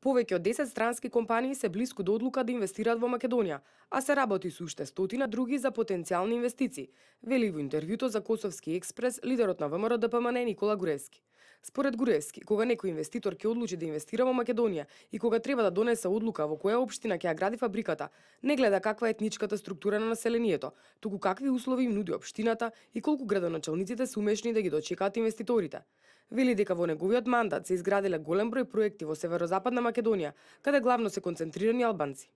Повеќе од 10 странски компании се блиску до одлука да инвестираат во Македонија, а се работи со уште стотина други за потенцијални инвестиции, вели во интервјуто за Косовски експрес лидерот на ВМРО ДПМН Никола Груевски. Според Груевски, кога некој инвеститор ќе одлучи да инвестира во Македонија и кога треба да донесе одлука во која општина ќе ја гради фабриката, не гледа каква е етничката структура на населението, туку какви услови им нуди општината и колку градоначалниците се умешни да ги дочекаат инвеститорите. Вели дека во неговиот мандат се изградиле голем број проекти во северозападна Македонија, каде главно се концентрирани албанци.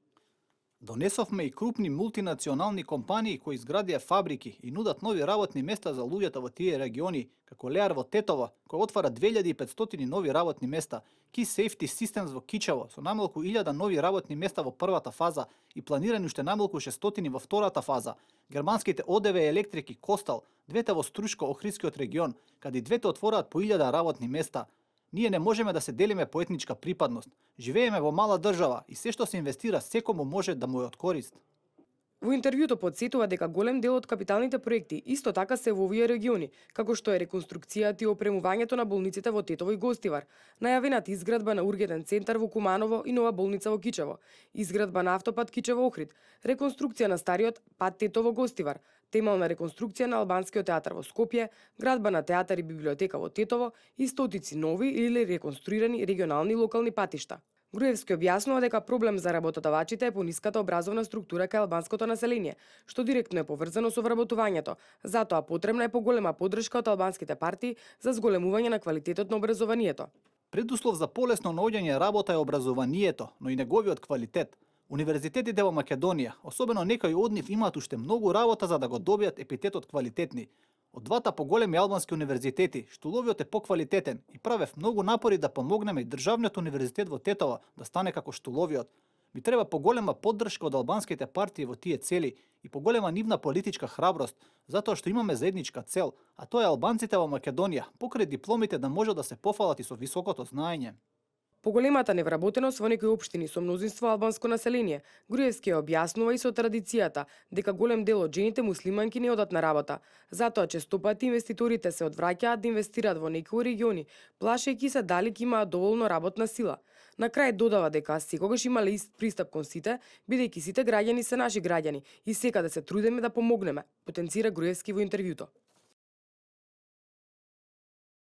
Донесовме и крупни мултинационални компании кои изградија фабрики и нудат нови работни места за луѓето во тие региони, како Леар во Тетово, кој отвара 2500 нови работни места, Key Safety Systems во Кичево со најмалку 1000 нови работни места во првата фаза и планирани уште најмалку 600 во втората фаза, германските ОДВ Електрики Костал, двете во Струшко Охридскиот регион, каде двете отвораат по 1000 работни места. Ние не можеме да се делиме по етничка припадност. Живееме во мала држава и се што се инвестира секому може да му е од корист. Во интервјуто подсетува дека голем дел од капиталните проекти исто така се во овие региони, како што е реконструкцијата и опремувањето на болниците во Тетово и Гостивар, најавената изградба на ургентен центар во Куманово и нова болница во Кичево, изградба на автопат Кичево-Охрид, реконструкција на стариот пат Тетово-Гостивар, темална реконструкција на албанскиот театар во Скопје, градба на театар и библиотека во Тетово и стотици нови или реконструирани регионални и локални патишта. Груевски објаснува дека проблем за работодавачите е пониската образовна структура кај албанското население, што директно е поврзано со вработувањето. Затоа потребна е поголема поддршка од албанските партии за зголемување на квалитетот на образованието. Предуслов за полесно наоѓање работа е образованието, но и неговиот квалитет. Универзитетите во Македонија, особено некои од нив, имаат уште многу работа за да го добијат епитетот квалитетни. Од двата поголеми албански универзитети, Штуловиот е поквалитетен и правев многу напори да помогнеме и државниот универзитет во Тетово да стане како Штуловиот. Би треба поголема поддршка од албанските партии во тие цели и поголема нивна политичка храброст, затоа што имаме заедничка цел, а тоа е албанците во Македонија, покрај дипломите да можат да се пофалат и со високото знаење. Поголемата невработеност во некои општини со мнозинство албанско население, Груевски ја објаснува и со традицијата дека голем дел од жените муслиманки не одат на работа. Затоа честопати инвеститорите се одвраќаат да инвестираат во некои региони, плашејќи се дали ќе имаат доволно работна сила. На крај додава дека секогаш има ист пристап кон сите, бидејќи сите граѓани се наши граѓани и секаде се трудиме да помогнеме, потенцира Груевски во интервјуто.